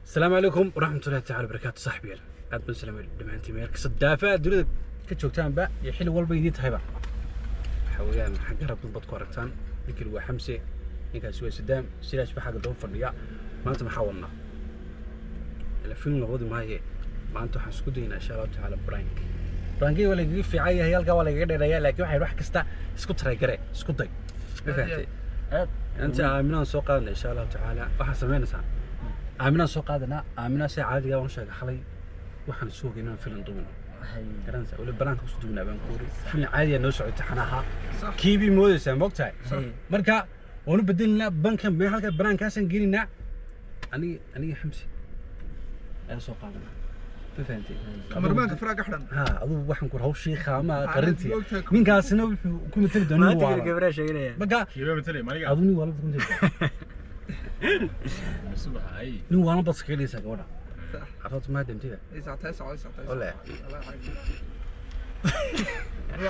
Asalaamu calaykum waraxmatullahi tacaala wabarakaatu. Saaxiibayaal, aad baan salaamay dhammaantiin meel kasta daafaha dunida ka joogtaanba iyo xilli walba idiin tahayba. Waxa weeyaan xagga rabdun bad ku aragtaan, ninkani waa Xamse, ninkaasi waa Sadaam, sidaas baa xagga daba fadhiya. Maanta maxaa wadnaa? Ila film la wadi maaye. Maanta waxaan isku daynaa, insha Allahu tacaala, prank. Prankii waa lagaga fiican yahay, halkaa waa lagaga dheereeyaa, laakiin waxay wax kasta isku taragare, isku day, ma fahamtay? Inta Aaminaan soo qaadana, insha Allahu tacaala, waxaa samaynaysaa Aaminaan soo qaadanaa. Aaminaa sida caadiga waan sheegay xalay, waxaan sugay inaan filim duubno, garanaysaa? Weli banaanka kusoo duubnaa baan ku uri. Filim caadiya noo socotay xanaha kiibii moodaysaa, moogtahay? Marka waanu bedelinaa bankan meel halka banaankaasaan gelinaa. Aniga Xamsi ayaa soo qaadanaa, ma fahantay? Kamarmaanka faraa ka xidhan. Ha, adugu waxaan ku hawshii khaamaha qarintii, ninkaasina wuxuu ku matali doonaa nin waala. Gabadha sheeganaya. Marka Kiiba matalay maniga. Adigu nin waalan baad ku matali, nin waalan baad iskaga dhigaysaa gabadha. Carruurta maa damtida. Ay socotay, socotay, socotay. Ole.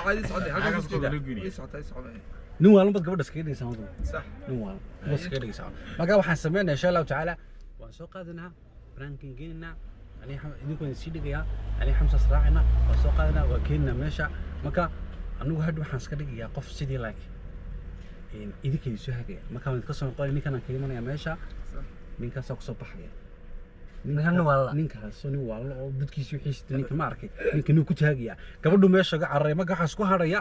Caadi socotay, halkaas Halkaas ku ay socotay, socotay. Nin waalan baad gabadha iskaga dhigaysaa adigu. Sax. Nin waalan baad iskaga dhigaysaa. Marka waxaan sameynaa, insha Allahu tacaala, waan soo qaadanaa, banaankan geeninaa. Aniga idinku waan sii dhigayaa, aniga Xamsaas raacina, waan soo qaadanaa, waa keeninaa meesha. Marka anigu hadda waxaan iska dhigayaa qof sidii like idinka idin soo hagaya. Marka waan idinka soo noqonaya, ninkan aan ka imanaya meesha, ninkaasaa kusoo baxaya. Ninkan nin waala. Ninkaasoo nin waala oo budkiisi wixiisa ninka ma arkay, ninka nin ku taagaya, gabadhu meesha ga cararay. Marka waxaa isku haraya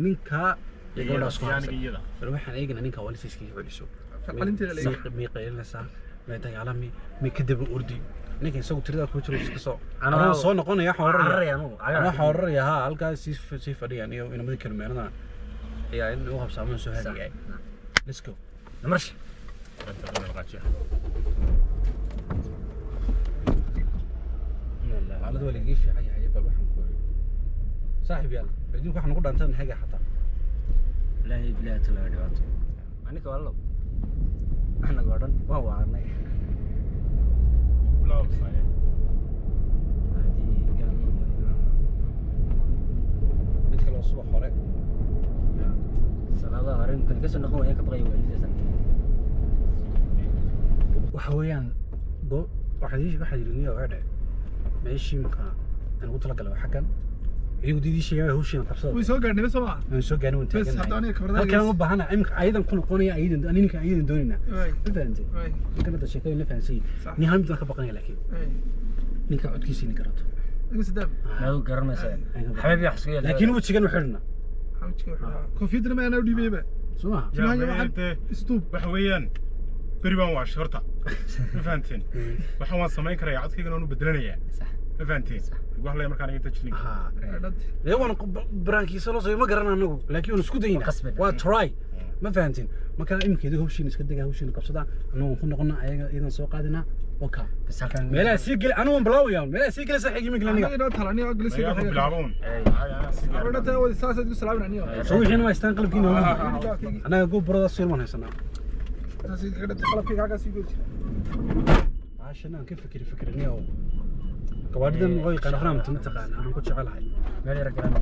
ninkaa iyo gabadhaa isku haraysa. Iyada. Bal waxaan eegaynaa ninka waalisa iskaga celiso. Falcelinteeda la eegaya. May qaylinaysaa, may dagaalami, may ka daba ordi? Ninka isagu tirada ku jiro iska soo Anaa- anaa soo noqonaya, waxaan oranayaa Cararaya anugu. Anaa waxaan oranayaa ha halkaas sii fadhiyaan iyo inamadii kalmeerada ayaa in ugu habsaamaan soo hagayay. Let's go. Marsh. Xaaladu waa lagaga fiican yahay. Bal waxaan ku saaxiib yaal, bal idinku waxaan ugu dhaantaan haga xataa. Ilaahay bilaahi tala dhibaato. Aniga wallo. Anaga oo dhan waan waarnay. Mid kale oo subax hore. Salaadaha hore imkan ka soo noqon waayaan, ka baqaya waalidaysan. Waxa weeyaan go waxaa yidhi niyo waxay dhahay meeshii marka aan ugu talagalay waa xaggan, iyagu diidii sheegay hawshiina qabsada. Way soo gaadhnay soo ma? Waan soo gaarnay, waan Bes, hadda aniga taaganahay. kamarada Halkan uma baahana imika, ayadan ku noqonaya, ayadan ninka ayadan doonayna. Way. Ma fahantay? Way. Ninkan hadda sheekada la fahansay. Sax. Nin hal mid baan ka baqanaya, laakiin Way. ninka codkiisa nin garato. Ninka Sadaam. Maadu garanaysaa. Xabiibi wax isku yeelay. Laakiin wejigan u xidhna. Xawjka wuxuu koofiyadna ma anaa u dhiibayba. Soo maha? Timaha iyo waxaan istuub. Waxa weeyaan beri baan waashay horta, ma fahanteen? Waxaan waan samayn karayaa, codkaygana waan u bedelanayaa. Sax. Ma fahanteen? Igu hadlaya markaan iga tajinin. Ha. Dhad. Dee waan baraankiisa loo soo ma garan anagu, laakiin waan isku daynaa. Qasbi. Waa try, ma fahanteen? Marka imika idin hawshiina iska dega, hawshiina qabsada, annagu waan ku noqonnaa, ayaga iyadan soo qaadinaa waka. Bas halkan. Meelaha sii geli, anigu waan bilaawaya meelaha sii geli saaxiib imika aniga. Aniga inoo tala, aniga ogolisiga. Mayaa ku bilaaboon. Dhadta wadi saasaad ku salaamin aniga. Soo wixiina waa istaan qalabkiina annaga go burada sirman haysanaa. Saas kaga dhadta qalabkayga halkaas igu jira. Baashan aan ka fikiri fikirinay oo gawaadhidan loo yaqaano ramta, ma taqaana? Waxaan ku jecelahay Meel yar garan.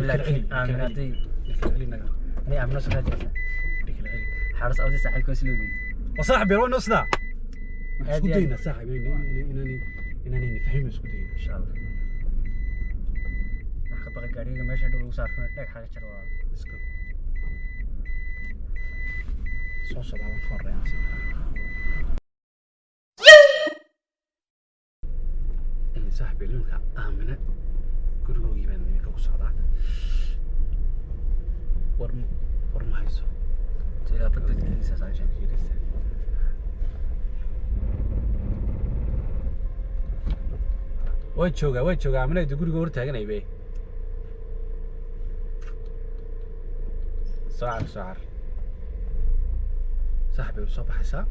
Laakiin aamin haday celinaga. ani aamino soo raadiysa. Xaaras awdi saaxiibka isluugin. وصاحبي روح نص ده. Aad isku iyo aad. dayna saaxiib inaanay fahmin, isku dayna. Insha Allah. Waxaan ka baqay gaariga meesha dhow lagu saarko dhagax xaga jar waa. Let's go. Soo socdaa, waan ka horreeyaa. Saaxiib, ilimka Aamina gurigoogii baan iminka ku socdaa. War ma hayso. Ilaa badbadkiisa saaxiib. Way joogaa, way joogaa. Aamina guriga hor taaganay be. Soo car, soo car saaxiib, way soo baxaysaa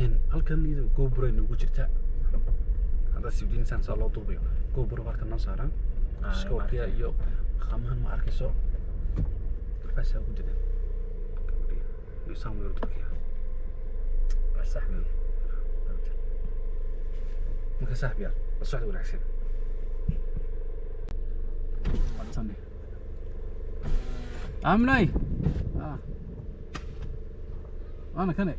in halkan iyadoo GoPro ay noogu jirta. Haddaad sibdiinsaan saa loo duubayo, GoPro halkan noo saaran iskoolkiya iyo qamahan ma arkayso, waxbaasaa ugu degan gabadhii saan weeru durkiya. Sax. Marka saaxiib yaal, la socda wanaagsan. Aaminay. Ah. Waana kane.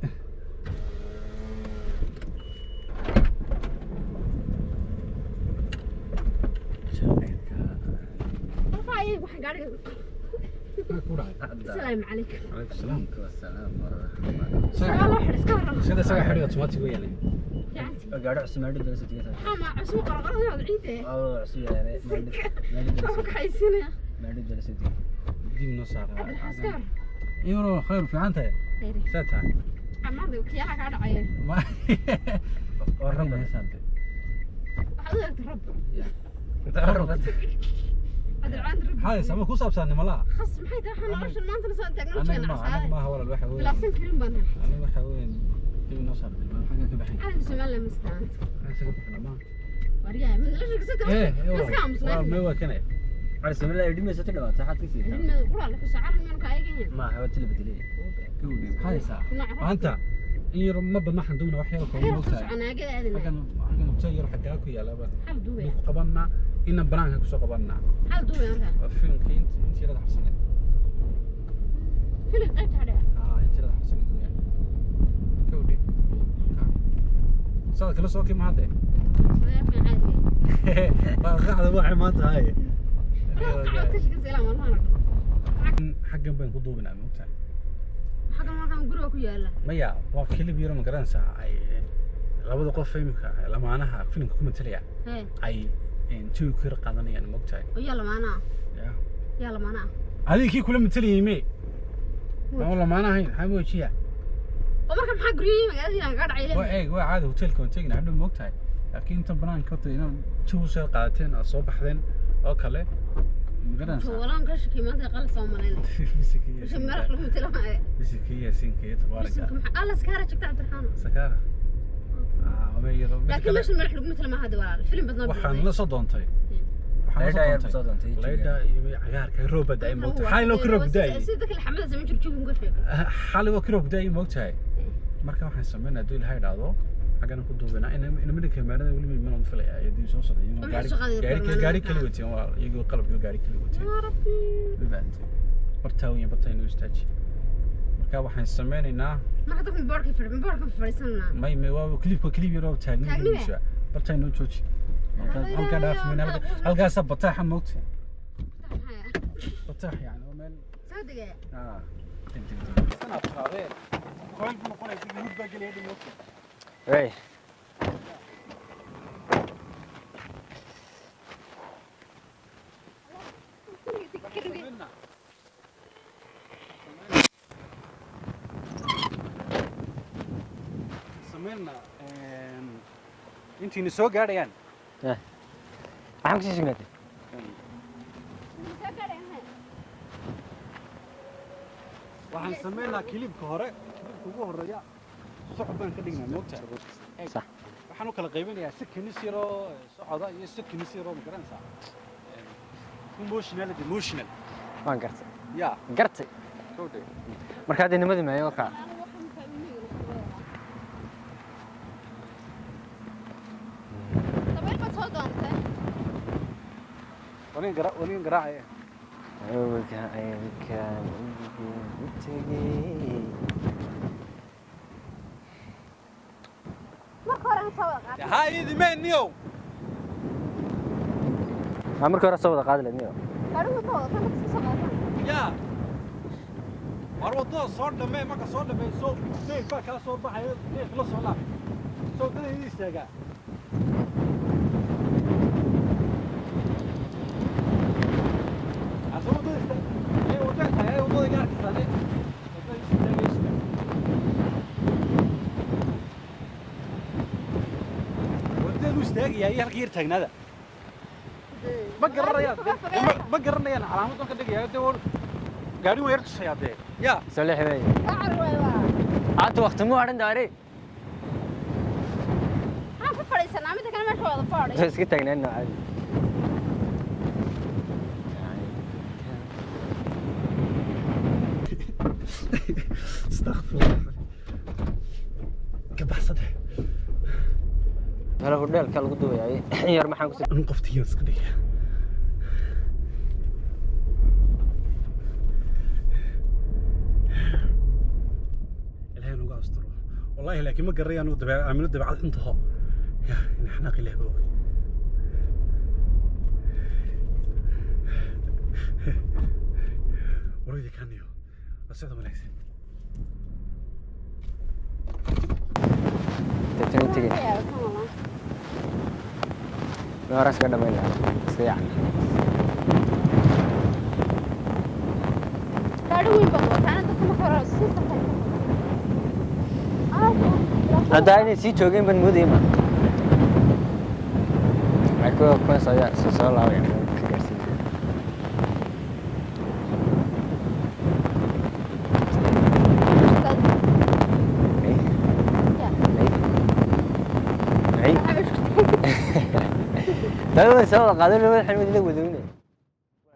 Gaariga. Maxaa ku dhacay? Asalaamu calaykum. Calaykum salaam. Wasalaam waraxmatullahi. Sagaa loo xidhay, iska warrama. Sida isaga xidhay automatic weeyaan. Fiicantii. Gaadhi cusub maadhi doona soo tegaysaa. Maxaa ma cusub qarqarada ciide? Waa cusub yahay maadhi maadhi doona Waxaan soo ka xaysiinaya. maadhi doona soo tegay. Dib noo saara. Cabdiraxmaan iska warrama. Iyadoo khayr fiican tahay. Khayr. Saa tahay. Amaanada kiyaha kaa dhacaya. Ma Warran badan. Waxaad u eegtay rab. Warran. Cabdiraxmaan rab. Maxaa sama ku saabsan nimalaha? Khas maxay tahay waxaan noloshan maanta la soo taagno Anaga jeena ma anaga casaaday. maaha walaal waxa weeye. Bilaasan karin baan nahay. Anaga waxa weeye dib noo saartay. Maxaa ka baxay? Calanka Soomaaliya ma istaanta. Maxaa ka baxay ma? Waryahay mid nolosha kasoo Eh, tago. Ma iska walaal aamusnaa. ma waa kanay. Cali Soomaaliya ay dhimayso ta dhawaata xad ka siita. Midna qura la xusaa calan maanka ayaga yahay. Ma hawa tila bedelay. Gawdhi maxaa haysaa? Nooc rab. Maanta in yar ma badna waxaan doonaa wax yar kooban Xeer ku moogtahay. soconaagada aadana. Xaggan xaggan hotel yar xaggaa ku yaala baan. Hal duubay. Ku qabanaa ina banaanka ku soo qabanaa. Hal duubay markaa. Waa filimkii intii yarada xabsanay. Filim qaybta hadhe. Ah, intii yarada xabsanay weeyaan. Gawdhi. Saad kala soo kii ma hadde? Sadeeqan caadiga. Waa qacda waa maanta haye. Qacda ka shaqeysa ilaa maalmahan oo dhan. Xaggan baan ku duubinaa moogtahay. Xaggan markaan guriga ku yaala. Maya waa kilib yaro ma garanaysaa ay labada qof imika lamaanaha filimka ku matalaya Hee, ay jawi ku yar qaadanayaan moogtahay. oo yaa lamaana ah. Ya. Yaa lamaana ah. Adiga kii kula matalayay me ma lamaana ahayn maxaa moojiya? Oo marka maxaa guryihii magaaladii aan kaga dhacay Waa leeyahay? eeg waa caadi hotelka waan teginaa hadhow moogtahay laakiin inta banaanka horta inaad jawi soo qaadateen aad soo baxdeen oo kale ma garanaysaa. Walaan ka shaki maanta qalad soo malaynay. Bisha marax lagu matala ma ee. Bisikii yaasiinka iyo tabaaraka. Bisinka maxaa alla iska hara jigta Cabdiraxmaan. Sakaara. Ah, ma yaro. Mid Laakiin kale meeshan marax lagu matala ma hada walaal. Filim badnaa waxaan la soo doontay. Waxaan la Leydha yar soo soo doontay. doontay. Leydha iyo cagaarka roob baa da'ay moogtahay. Xalay loo roob da'ay. Sida dadka laxamada samayn jiro jawiga uga sheego. Xalay waa roob da'ay moogtahay. Marka waxaan sameynaa hadduu Ilaahay idhaahdo xaggana ku duubinaa in midka kamerada weli ma iman filaya ayadii soo socday iyagoo Waxay gaari soo qaadi gaari doonaan gaari markaa. kala wateen waa iyagoo qalab iyo gaari kala wateen. Yaa Rabbi. Dhibaatay. Bartaa weyn bartaa inuu istaaji. Marka waxaan sameynaynaa Marka dadku boorka fadhi boorka fadhiisanaa. may may waa clipka clip yar oo taagni Taagni meesha. Bartaa inuu jooji. Halkaa Ilaahay, halkaa dhaaf min maxaa qof- halkaasa bataaxa moogtahay. Bataax yani waa meel Soo degaya. ah Tag tag tag. sana qaadeen. Qoyl buu noqonaya mud baa gelaya dhig moogtahay. Hey. Sameynaa intiina soo gaadhayaan Maxaan ku sii sugnaatay? Soo gaadhay. Waxaan sameynaa kilibka hore kilibka ugu horeeya socod baan ka dhignaa moogtahay. Sax. Waxaan u kala qaybinayaa si kinis yaroo socoda iyo si kinis yaroo ma garanaysaa emotional emotional. Waan gartay. Ya. Gartay. Soo dhig. Marka hadda nimadii maayo ka. Dabayl baad soo doontay. Waniin gara waniin garaacaya. Awga aykaan u tegay. Marka hore aan soo wada qaatay. Ha idimeen niyow. Ma markii hore soo wada qaadi lahayd miyo? Gaadhigu soo wada tan iska soo qaatan. Ya war waddada soo dhamee marka soo dhameyso neef baa kaa soo baxaya neef la soo laab soo dada idin istaagaa. Asa waddada istaag ee waddada tahay waddada gaarka saane waddada istaagaysa waddadu istaagayaa iyo halka yar taagnaada ma garanayaan ma garanayaan calaamad ka dhigayaa dee war gaari waa yar tusayaa dee ya. Soo leexi weeye. Kaa cari waay waa. Hadda waqti mu hadhan daari. Maxaan ku fadhiisanaa midda kale meesha wada fadhi. Soo iska taagnaan caadi. Astaqfirullah ka baxsade. Meel hodheelka lagu duubayay. In yar maxaan ku sii Anu qoftiyan iska dhigaya. Ilaahay nagu asturo wallahi laakiin ma garanayaan uu dabeec aamino dabeecad inta ho ya in xanaaq Ilaahay baa og. Warayda kaniyo la socda wanaagsan. Deetana tegin. Ma horaas ka dhamayn lahaa iska yacni. Gaadhi weyn baad wataana dadka marka hore sii safar. Haddaa inay sii joogeen baan moodayay ma. Waxay kuwa kuwan soo soo laabaya ka gaarsiin. Ay, ay, ay. Dad way soo wada qaadan labada xilmood la wadoonay.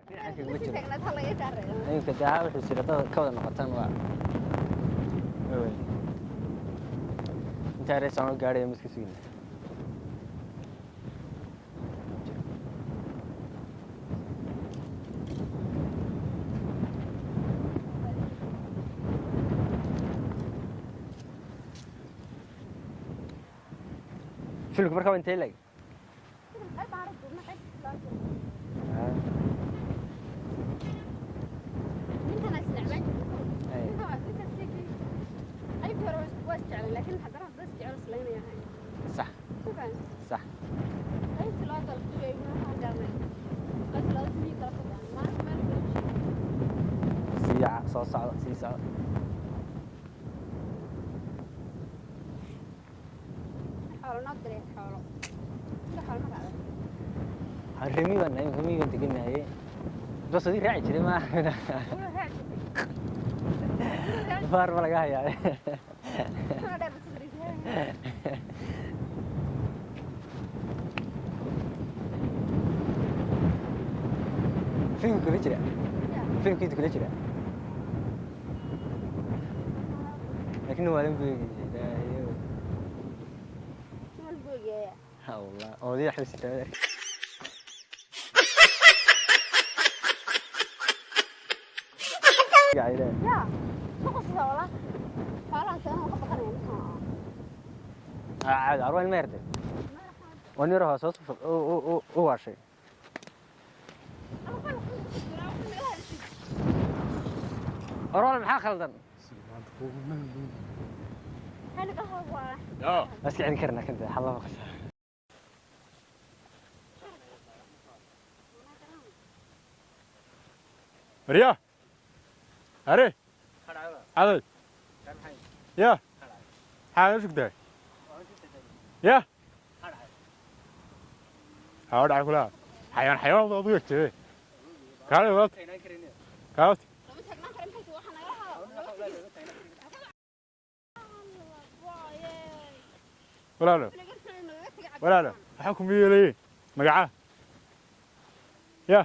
Dhinaca kaga jiro. Ayinka daaha wuxuu sira dad ka wada noqotaan waa. Waa weyn. Intaa rees aan gaadhay ma iska sugin. Filmku markaa waa intee leeg? Sax sax. Sii soo socda sii socda. Remi baan nahay, remi baan deganahay. Bas adii raaci jiray ma baar ma laga hayaa. Filmku kula jira, filmkiidu kula jira, laakiin waa lan buu eegayay. Ha wallah, oodii waxba sitaa. Caadi arwaa ilma yarde wan yar hoos hoos u waashay. Orol maxaa khaldan? yaa Ma iska celin karnaa kanta xalla maqasha. Maria are caday ya maxaa u sugtahay ya maxaa dhacay kulaha xayawaan xayawaan baad u egtee kaale wadaad kaale. Walaalo walaalo, maxaa kuma yeelayeen magacaa ya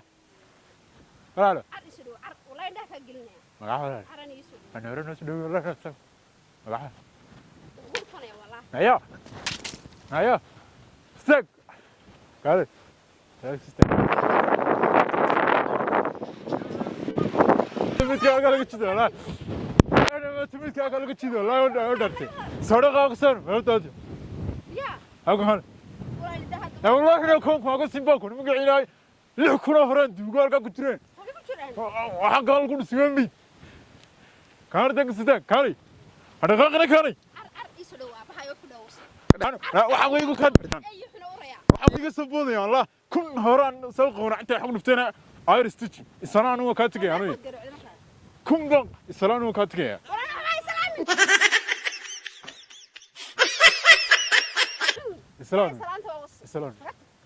walaalo magaca walaalo anoore noo soo dhaweey walaalo magaca nayo nayo istaag kaale istaag istaag midka aga laga jido walaal midka aga laga jido walaal oo dhartay sodho qaaqsan meeltaadi hagu hal والله إنه كون كون سيمبا كون مقعينا لح كنا هران دوغو halka ku jireen waxa gaal ku sugan mid kaar dag sida kaari hada qaqna kaari waxa igu kan waxa iga soo boodaya Allah kun horaan soo qowrac inta xog nufteena ayr stitch islaan uu ka tagay aniga kun baan islaan uu ka tagay islaan islaan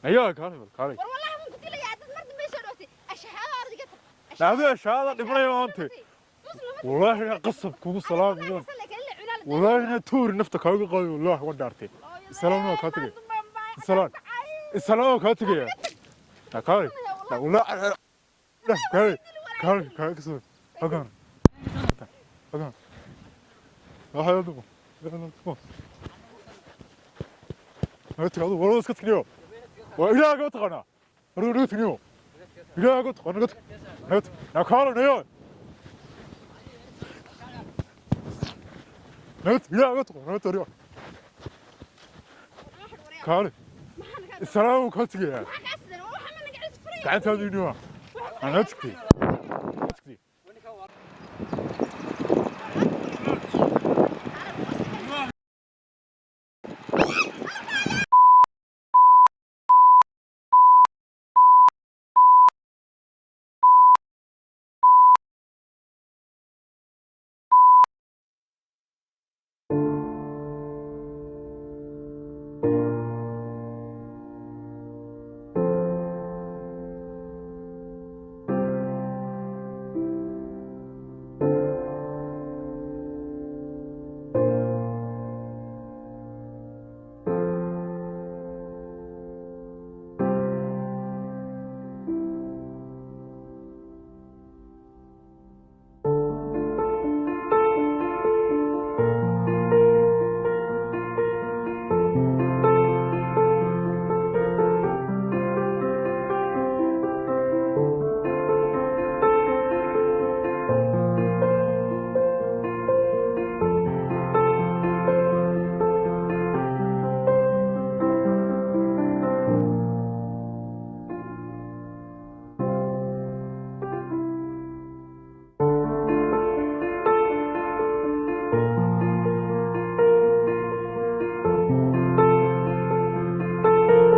ayaa kaari kaari لا شهادة dhimanaya maanta والله إن قصب kugu salaamayo والله إن tuur nafta kaaga qaayo والله waan dhaartay islaan waa ka tagay islaan islaan waa ka tagay kaari والله kaari kaari kaari kasoo hagan hagan waxa yadu naga tagado war iska tagniyo waa ilaaga u taqaanaa war naga tagniyo ilaaga u taqaana naga tag naga tag na kaalo nayo naga tag ilaaga u taqaana naga tag kaale islaam ka tagaya gacantaadu inuu Anaa tagtay.